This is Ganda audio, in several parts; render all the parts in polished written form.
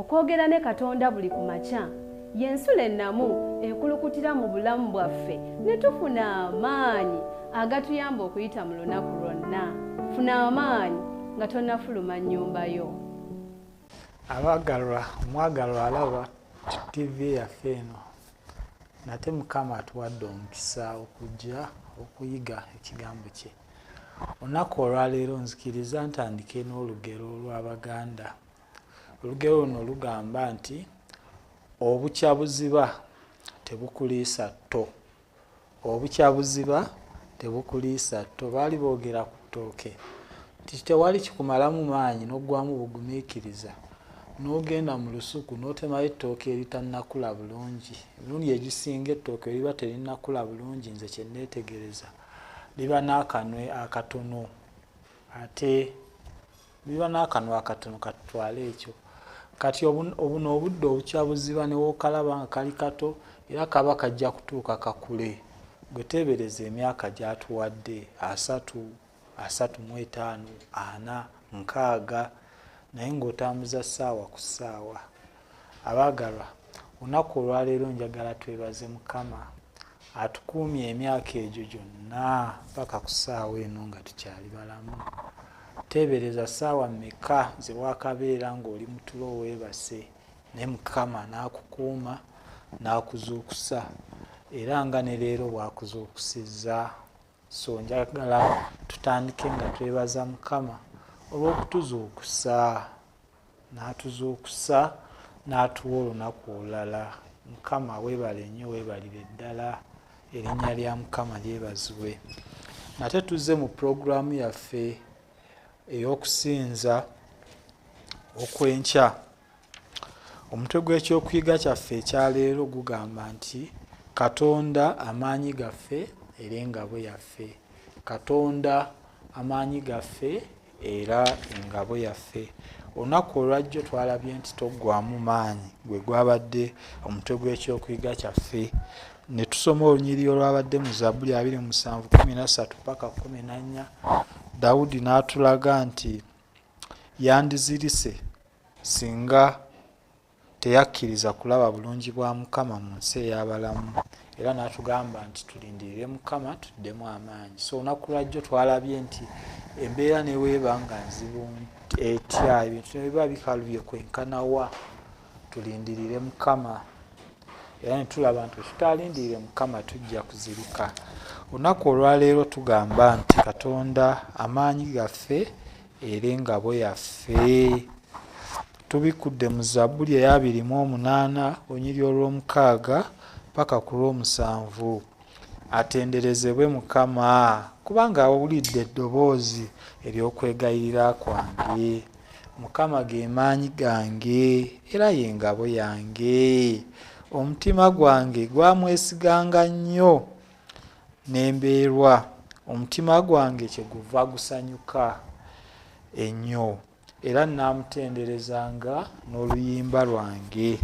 Okwogera ne Katonda buli ku makya y'ensulo ennamu ekulukutira mu bulamu bwaffe ne tufuna amaanyi agatuyamba okuyita mu lunaku lwonna. Funa amaanyi nga tonnafuluma nnyumba yo. Abagalwa, omwagalwa alaba TV yaffe eno, nate Mukama atuwadde omukisa okujja okuyiga ekigambo kye. Olunaku olwaleero nzikiriza ntandike n'olugero olw'Abaganda. Olugero luno lugamba nti obukya buziba tebukuliisa tto. Obukya buziba tebukuliisa tto. Baali boogera ku ttooke nti tewali kikumalamu maanyi n'oggwamu bugumiikiriza n'ogenda mu lusuku n'otemayo ettooke eritannakula bulungi. Emirundi egisinga ettooke eriba terinnakula bulungi, nze kye neetegereza, liba n'akanwe akatono, ate liba n'akanwa akatono. Katutwale ekyo kati obuno obudde obukya buziba ne wookalaba nga kali kato, era kaba kajja kutuuka kakule. Gwe teebereza emyaka gy'atuwadde, 30, 35, 40, 60, naye ng'otambuza ssaawa ku ssaawa. Abaagalwa, olunaku olwaleero njagala twebaze Mukama atukuumye emyaka egyo gyonna paka ku ssaawa eno nga tukyali balamu. Teebereza ssaawa mmeka ze waakabeera ng'oli mu tulo weebase, naye Mukama n'akukuuma n'akuzuukusa, era nga ne leero bw'akuzuukusizza. So njagala tutandike nga twebaza Mukama olw'okutuzuukusa, n'atuzuukusa n'atuwa olunaku olulala. Mukama weebale nnyo, weebalire ddala, erinnya lya Mukama lyebazibwe. Nate tuzze mu pulogulaamu yaffe ey'okusinza okw'enkya. Omutwe gw'ekyokuyiga kyaffe ekyaleero gugamba nti Katonda amaanyi gaffe era engabo yaffe. Katonda amaanyi gaffe era engabo yaffe. Olunaku olwajjo twalabye nti toggwaamu maanyi gwe gwabadde omutwe gw'ekyokuyiga kyaffe, ne tusoma olunyiriri olwabadde mu Zabbuli 27:13 paka 14. Dawudi n'atulaga nti yandizirise singa teyakkiriza kulaba bulungi bwa Mukama mu nsi ey'abalamu, era n'atugamba nti tulindirire Mukama tuddemu amaanyi. So olunaku lwajjo twalabye nti embeera ne weeba nga nzibu etya, ebintu ne biba bikalubye kwenkana wa, tulindirire Mukama. Era ne tulaba nti bwe tutaalindirire Mukama tujja kuzirika. Olunaku olwaleero tugamba nti Katonda amaanyi gaffe era engabo yaffe. Tubikudde mu Zabbuli eya 28 olunyiriri olw'omukaaga paka ku lw'omusanvu. Atenderezebwe Mukama, kubanga awulidde eddoboozi ery'okwegayirira kwange. Mukama ge maanyi gange era ye ngabo yange. Omutima gwange gwamwesiganga nnyo ne mbeerwa. Omutima gwange kyeguva gusanyuka ennyo, era nnaamutenderezanga n'oluyimba lwange.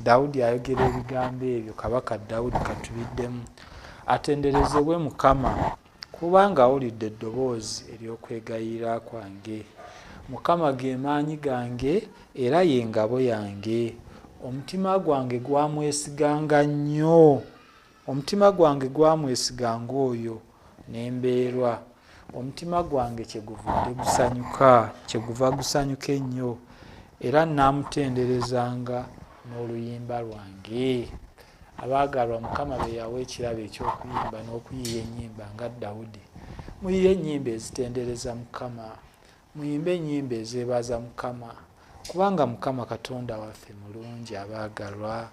Dawudi ayogera ebigambo ebyo, Kabaka Dawudi katubiddemu. Atenderezebwe Mukama, kubanga awulidde eddoboozi ery'okwegayirira kwange. Mukama ge maanyi gange era ye ngabo yange. Omutima gwange gwamwesiganga nnyo. Omutima gwange gwamwesiganga oyo ne mbeerwa. Omutima gwange kyeguvudde gusanyuka, kyeguva gusanyuka ennyo, era nnaamutenderezanga n'oluyimba lwange. Abaagalwa, Mukama be yawa ekirabo eky'okuyimba n'okuyiiya ennyimba nga Dawudi, muyiye ennyimba ezitendereza Mukama, muyimbe ennyimba ezeebaza Mukama, kubanga Mukama Katonda waffe mulungi. Abaagalwa,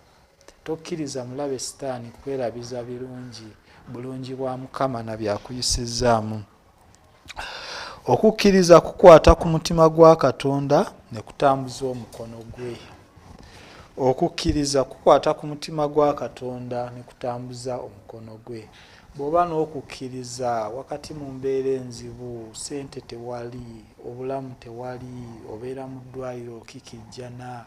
tokkiriza mulabe Sitaani kwerabiza birungi bulungi bwa Mukama na byakuyisizzaamu. Okukkiriza kukwata ku mutima gwa Katonda ne kutambuza omukono gwe. Okukkiriza kukwata ku mutima gwa Katonda ne kutambuza omukono gwe. Bw'oba n'okukkiriza wakati mu mbeera enzibu, ssente tewali, obulamu tewali, obeera mu ddwaliro okikijjana,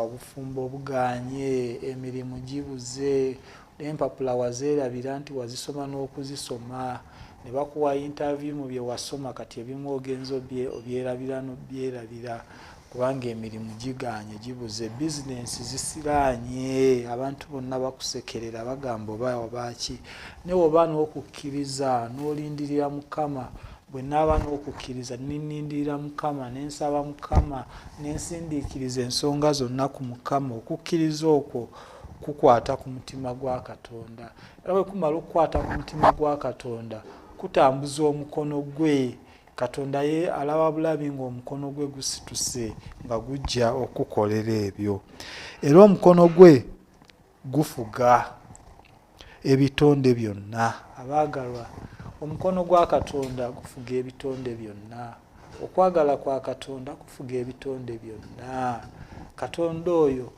obufumbo bugaanye, emirimu gibuze, n'empapula wazeerabira nti wazisoma n'okuzisoma, ne bakuwa interview mu bye wasoma, kati ebimu ogenze obyerabira n'obyerabira. Kubanga emirimu gigaanye, gibuze, bizinensi zisiraanye, abantu bonna bakusekerera, bagamba oba obaaki. Naye oba n'okukkiriza n'olindirira Mukama. Bwe naaba n'okukkiriza nenindirira Mukama, nensaba Mukama, nensindiikiriza ensonga zonna ku Mukama, okukkiriza okwo kukwata ku mutima gwa Katonda. Era bwe kumala okukwata ku mutima gwa Katonda, kutambuza omukono gwe. Katonda ye alaba bulabi ng'omukono gwe gusituse nga gujja okukukolera ebyo. Era omukono gwe gufuga ebitonde byonna. Abaagalwa, omukono gwa Katonda gufuga ebitonde byonna. Okwagala kwa Katonda kufuga ebitonde byonna. Katonda oyo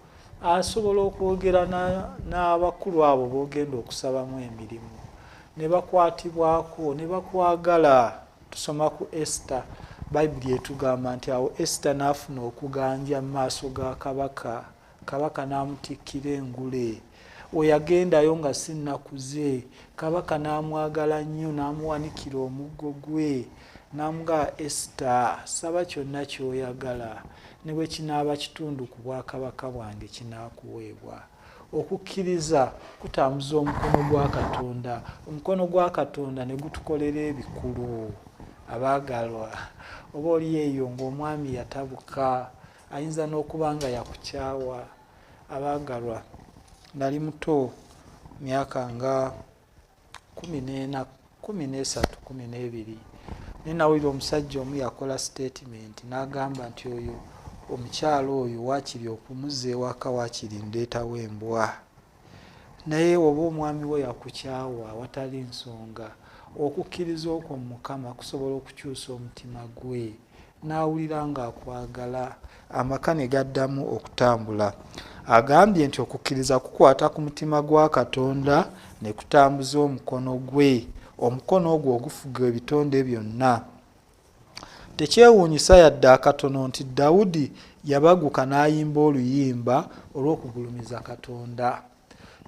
asobola okwogera n'abakulu abo b'ogenda okusabamu emirimu ne bakwatibwako ne bakwagala. Tusoma ku Esita, Bayibuli etugamba nti awo Esita n'afuna okuganja mu maaso ga kabaka, kabaka n'amutikkira engule. We yagendayo nga si nnaku ze, kabaka n'amwagala nnyo, n'amuwanikira omuggo gwe, n'amugamba, Esita, saba kyonna ky'oyagala, ne bwe kinaaba kitundu ku bwakabaka bwange kinaakuweebwa. Okukkiriza kutambuza omukono gwa Katonda, omukono gwa Katonda ne gutukolera ebikulu. Abaagalwa, oba oli eyo ng'omwami yatabuka, ayinza n'okuba nga yakukyawa. Abaagalwa, nali muto, myaka nga 14, 13, 12, naye nawulira omusajja omu yakola sitatimenti n'agamba nti oyo omukyala oyo waakiri okumuzza ewaka, waakiri ndeetawo embwa. Naye oba omwami we yakukyawa awatali nsonga, okukkiriza okwo mu Mukama kusobola okukyusa omutima gwe n'awulira ng'akwagala, amaka ne gaddamu okutambula. Agambye nti okukkiriza kukwata ku mutima gwa Katonda ne kutambuza omukono gwe, omukono ogwo ogufuga ebitonde byonna. Tekyewuunyisa yadde akatono nti Dawudi yabaguka n'ayimba oluyimba olw'okugulumiza Katonda.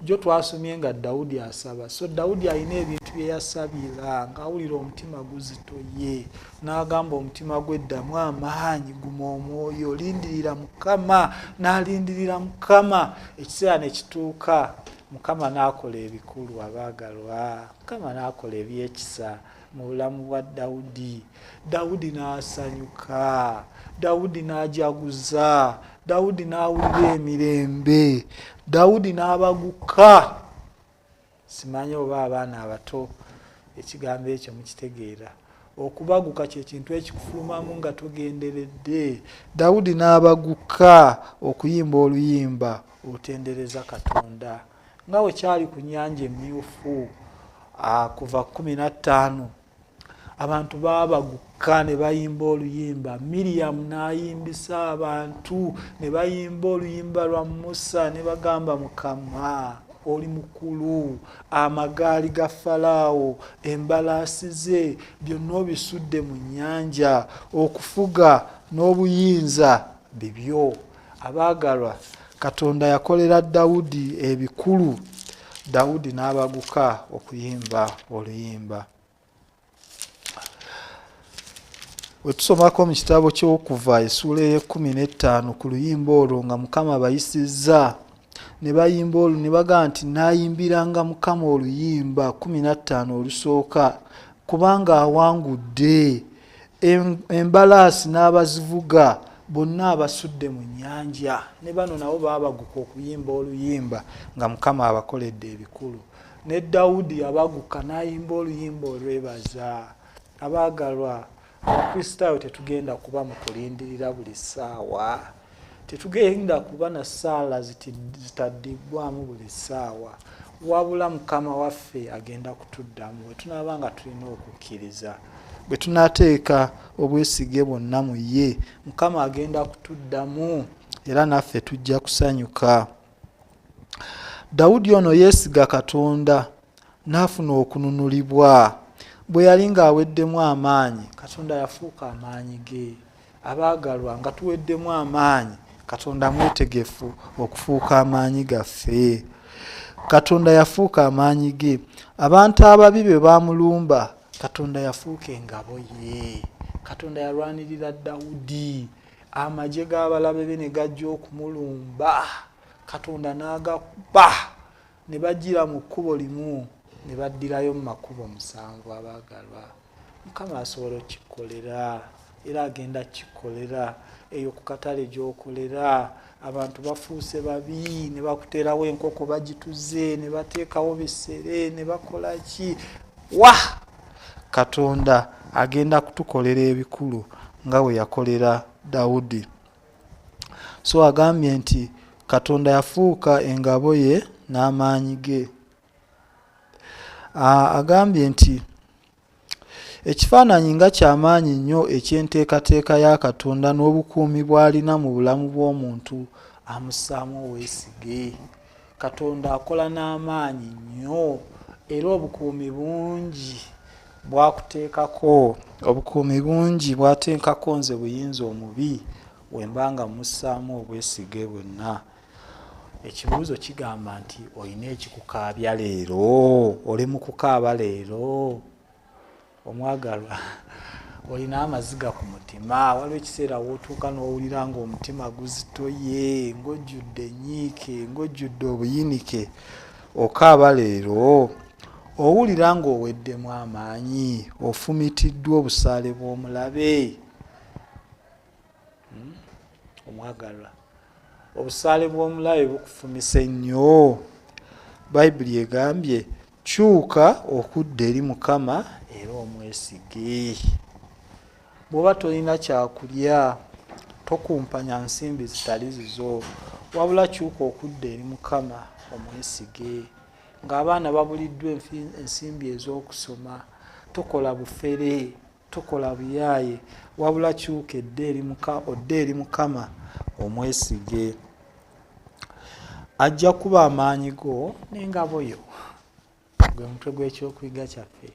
Jjo twasomye nga Dawudi asaba. So Dawudi alina ebintu bye yasabira ng'awulira omutima guzitoye, n'agamba omutima gwe ddamu amaanyi, guma omwoyo, lindirira Mukama. N'alindirira Mukama, ekiseera ne kituuka Mukama n'akola ebikulu. Abaagalwa, Mukama n'akola eby'ekisa mu bulamu bwa Dawudi. Dawudi n'asanyuka, Dawudi n'ajaguza, Dawudi n'awulira emirembe, Dawudi n'abaguka. Simanyi oba abaana abato ekigambo ekyo mukitegeera. Okubaguka kye kintu ekikufulumamu nga togenderedde. Dawudi n'abaguka okuyimba oluyimba olutendereza Katonda. Nga bwe kyali ku Nnyanja Emmyufu, kuva 15, abantu baabaguka ne bayimba oluyimba. Miriyamu n'ayimbisa abantu ne bayimba oluyimba lwa Musa ne bagamba, Mukama oli mukulu, amagaali ga Falaawo, embalaasi ze, byonna obisudde mu nnyanja, okufuga n'obuyinza bibyo. Abaagalwa, Katonda yakolera Dawudi ebikulu, Dawudi n'abaguka okuyimba oluyimba. Bwe tusomako mu kitabo ky'Okuva essuula ey'ekkumi n'ettaano ku luyimba olwo nga Mukama abayisizza, ne bayimba olwo ne bagamba nti naayimbiranga Mukama oluyimba, 15 olusooka, kubanga awangudde embalaasi n'abazivuga bonna abasudde mu nnyanja. Ne bano nabo baabaguka okuyimba oluyimba nga Mukama abakoledde ebikulu. Ne Dawudi yabaguka n'ayimba oluyimba olwebaza. Abaagalwa, Abakristaayo tetugenda kuba mu kulindirira buli ssaawa. Tetugenda kuba na ssaala zitaddibbwamu buli ssaawa. Wabula Mukama waffe agenda kutuddamu bwe tunaaba nga tulina okukkiriza. Bwe tunaateeka obwesige bwonna mu ye, Mukama agenda kutuddamu era naffe tujja kusanyuka. Dawudi ono yeesiga Katonda n'afuna okununulibwa. Bwe yali ng'aweddemu amaanyi, Katonda yafuuka amaanyi ge. Abaagalwa, nga tuweddemu amaanyi, Katonda mwetegefu okufuuka amaanyi gaffe. Katonda yafuuka amaanyi ge. Abantu ababi bwe baamulumba, Katonda yafuuka engabo ye. Katonda yalwanirira Dawudi. Amagye g'abalabe be ne gajja okumulumba, Katonda n'agakuba ne bajjira mu kkubo limu ne baddirayo mu makubo 7. Abaagalwa, Mukama asobola okkikolera era agenda kkikolera. Eyo ku katale gy'okolera abantu bafuuse babi, ne bakuteerawo enkoko bagituze, ne bateekawo bisere, ne bakola ki. Wa Katonda agenda kutukolera ebikulu nga bwe yakolera Dawudi. So agambye nti Katonda yafuuka engabo ye n'amaanyi ge. Agambye nti ekifaananyi nga ky'amaanyi nnyo eky'enteekateeka ya Katonda n'obukuumi bw'alina mu bulamu bw'omuntu amussaamu obwesige. Katonda akola n'amaanyi nnyo era obukuumi bungi bwakuteekako, obukuumi bungi bwateekako nze buyinza omubi we mba nga mussaamu obwesige bwonna. Ekibuuzo kigamba nti olina ekikukaabya leero, oli mu kukaaba leero, omwagalwa, olina amaziga ku mutima. Waliwo ekiseera w'otuuka n'owulira ng'omutima guzitoye, ng'ojjudde ennyiike, ng'ojjudde obuyinike, okaaba leero, owulira ng'oweddemu amaanyi, ofumitiddwa obusaale bw'omulabe. Omwagalwa, obusaale bw'omulabe bukufumise nnyo. Bayibuli egambye kyuka okudda eri Mukama era omwesige. Bw'oba tolina kyakulya tokumpanya nsimbi zitali zizo, wabula kyuka okudda eri Mukama omwesige. Ng'abaana babuliddwa ensimbi ez'okusoma, tokola bufere, tokola buyaaye, wabula kyuka odde eri Mukama omwesige. Ajja kuba amaanyi go n'engabo yo. Gwe mutwe gw'ekyokuyiga kyaffe.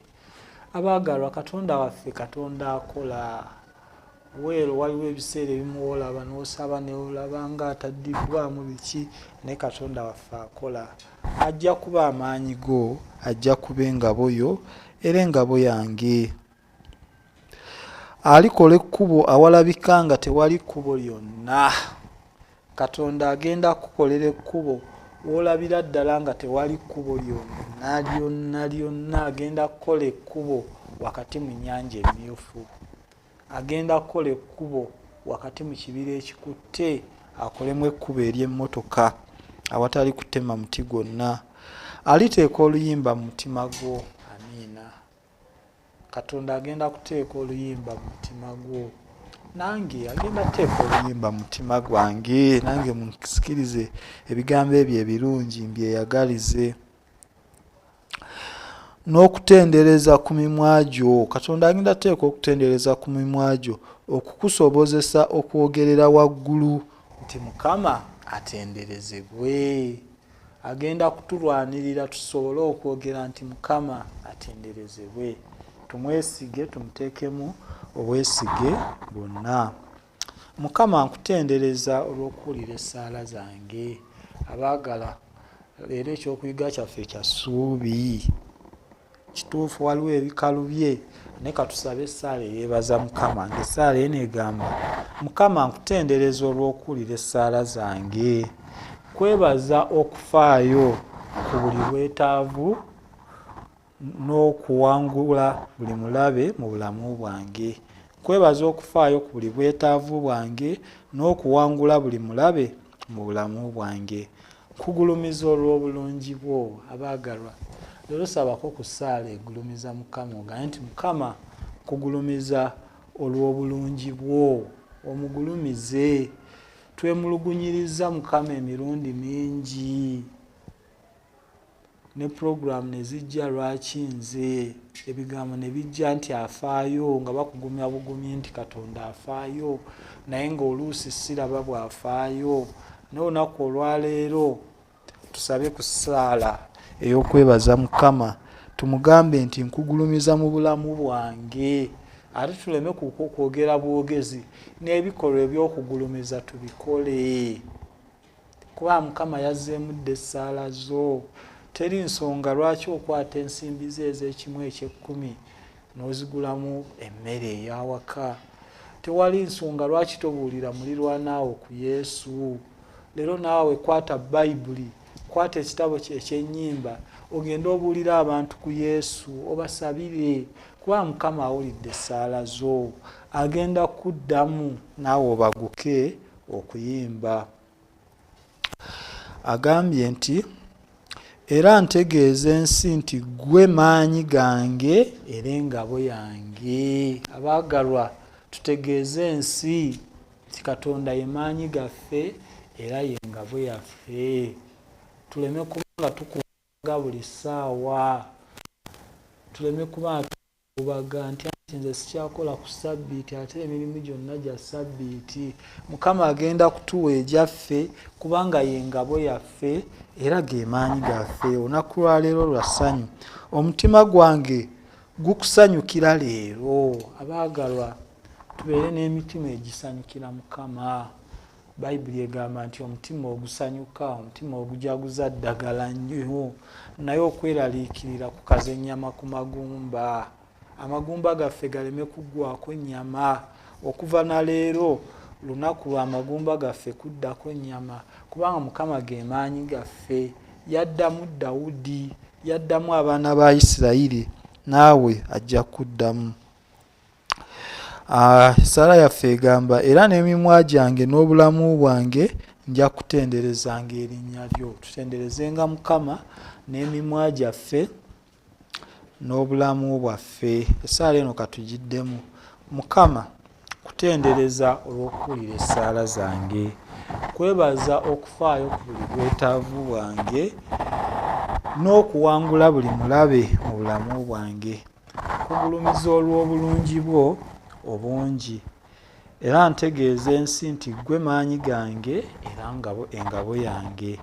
Abaagalwa, Katonda waffe Katonda akola. Weero waliwo ebiseera ebimu olaba n'osaba n'olaba nga ataddibbwamu biki, naye Katonda waffe akola. Ajja kuba amaanyi go, ajja kuba engabo yo era engabo yange. Alikola ekkubo awalabika nga tewali kkubo lyonna. Katonda agenda kukukolera ekkubo w'olabira ddala nga tewali kkubo lyonna lyonna lyonna. Agenda kukola ekkubo wakati mu nnyanja emmyufu, agenda kukola ekkubo wakati mu kibira ekikutte, akolemu ekkubo ery'emmotoka awatali kutema muti gwonna. Aliteeka oluyimba mu mutima gwo. Amiina. Katonda agenda kuteeka oluyimba mu mutima gwo. Nange agenda kuteeka oluyimba mu mutima gwange, nange munsikirize ebigambo ebyo ebirungi mbyeyagalize. N'okutendereza ku mimwa gyo. Katonda agenda kuteeka okutendereza ku mimwa gyo okukusobozesa okwogerera waggulu nti Mukama atenderezebwe. Agenda kutulwanirira tusobole okwogera nti Mukama atenderezebwe. Tumwesige, tumuteekemu obwesige bwonna. Mukama nkutendereza olw'okuwulira essaala zange. Abaagala, leero ekyokuyiga kyaffe kya ssuubi. Kituufu waliwo ebikalubye, naye katusabe essaala eyeebaza Mukama. Ng'essaala eno egamba, Mukama nkutendereza olw'okuwulira essaala zange. Kwebaza okufaayo ku buli bwetaavu n'okuwangula buli mulabe mu bulamu bwange. Kwebaza okufaayo ku buli bwetaavu bwange n'okuwangula buli mulabe mu bulamu bwange. Nkugulumiza olw'obulungi bwo. Abaagalwa, leero sabako ku ssaala egulumiza Mukama, ogambe nti Mukama nkugulumiza olw'obulungi bwo. Omugulumize. Twemulugunyiriza Mukama emirundi mingi, ne pulogulaamu ne zijja lwaki nze, ebigambo ne bijja nti afaayo, nga bakugumya bugumye nti Katonda afaayo, naye ng'oluusi siraba bw'afaayo. Naye olunaku olwaleero tusabe ku ssaala ey'okwebaza Mukama, tumugambe nti nkugulumiza mu bulamu bwange. Ate tuleme kwogera bwogezi, n'ebikolwa eby'okugulumiza tubikole. Kuba Mukama yazzeemu dda essaala zo. Teri nsonga lwaki okwata ensimbi ze ez'ekimu eky'ekkumi n'ozigulamu emmere ey'awaka. Tewali nsonga lwaki tobuulira mulirwanaawo ku Yesu. Leero naawe kwata Bayibuli, kwata ekitabo kye eky'ennyimba, ogende obuulire abantu ku Yesu, obasabire, kuba Mukama awulidde essaala zo, agenda kuddamu naawe obaguke okuyimba. Agambye nti, Era ntegeeza ensi nti ggwe maanyi gange era engabo yange. Abaagalwa, tutegeeze ensi nti Katonda ye maanyi gaffe era ye ngabo yaffe. Tuleme kuba nga tukubaga buli ssaawa, tuleme kuba nga tukubaga nti anti nze sikyakola ku ssabbiiti, ate emirimu gyonna gya ssabbiiti. Mukama agenda kutuwa egyaffe kubanga ye ngabo yaffe era ge maanyi gaffe. Olunaku lwa leero lwa ssanyu, omutima gwange gukusanyukira leero. Abaagalwa, tubeere n'emitima egisanyukira Mukama. Bayibuli egamba nti omutima ogusanyuka, omutima ogujaguza ddagala nnyo, naye okweraliikirira kukaza ennyama ku magumba. Amagumba gaffe galeme kuggwako nnyama. Okuva na leero lunaku lwa magumba gaffe kuddako nnyama, kubanga Mukama ge maanyi gaffe. Yaddamu Dawudi, yaddamu abaana ba Isirayiri, naawe ajja kuddamu. Essaala yaffe egamba, era n'emimwa gyange n'obulamu bwange nja kutenderezanga erinnya lyo. Tutenderezenga Mukama n'emimwa gyaffe n'obulamu bwaffe. Essaala eno katugiddemu. Mukama, kutendereza olw'okuwulira essaala zange, kwebaza okufaayo ku buli bwetaavu bwange n'okuwangula buli mulabe mu bulamu bwange. Kugulumiza olw'obulungi bwo obungi, era ntegeeza ensi nti ggwe maanyi gange era engabo yange.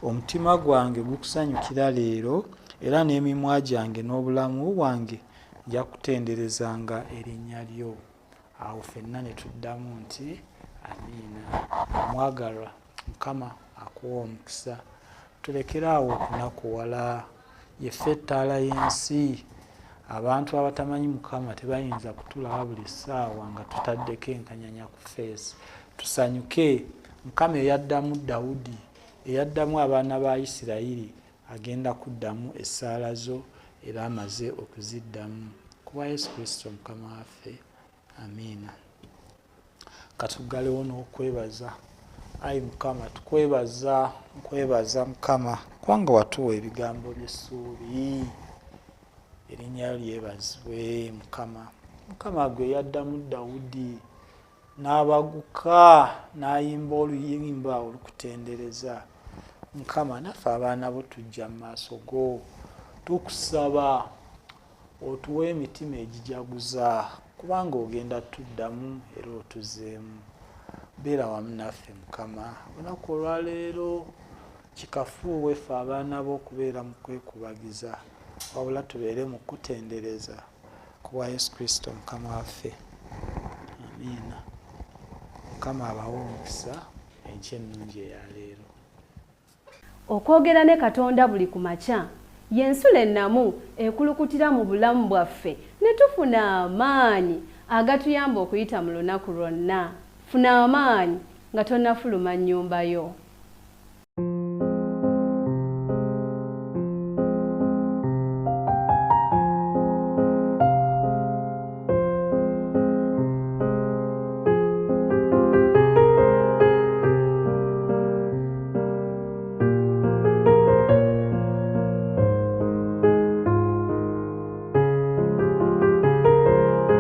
Omutima gwange gukusanyukira leero, era n'emimwa gyange n'obulamu bwange nja kutenderezanga erinnya lyo. Awo ffenna ne tuddamu nti amiina. Omwagalwa, Mukama akuwe omukisa. Tulekere awo okunakuwala. Yeffe ettaala y'ensi. Abantu abatamanyi Mukama tebayinza kutulaba buli ssaawa nga tutaddeko enkanyanya ku feesi. Tusanyuke. Mukama eyaddamu Dawudi, eyaddamu abaana ba Isirayiri, agenda kuddamu essaala zo era amaze okuziddamu. Ku bwa Yesu Kristo Mukama waffe. Amiina. Katuggalewo n'okwebaza. Ayi Mukama, tukwebaza, nkwebaza Mukama, kubanga watuwa ebigambo by'essuubi. Erinnya lyo lyebazibwe Mukama. Mukama gwe yaddamu Dawudi n'abaguka n'ayimba oluyimba olukutendereza. Mukama, naffe abaana bo tujja mu maaso go, tukusaba otuwe emitima egijaguza, kubanga ogenda tuddamu era otuzzeemu. Beera wamu naffe Mukama. Olunaku olwaleero kikafuuwe ffe abaana bo okubeera mu kwekubagiza, wabula tubeere mu kutendereza ku bwa Yesu Kristo Mukama waffe. Amiina. Mukama abawe omukisa enkya ennungi eya leero. Okwogera ne Katonda buli ku makya y'ensulo ennamu ekulukutira mu bulamu bwaffe ne tufuna amaanyi agatuyamba okuyita mu lunaku lwonna. Funa amaanyi nga tonnafuluma nnyumba yo.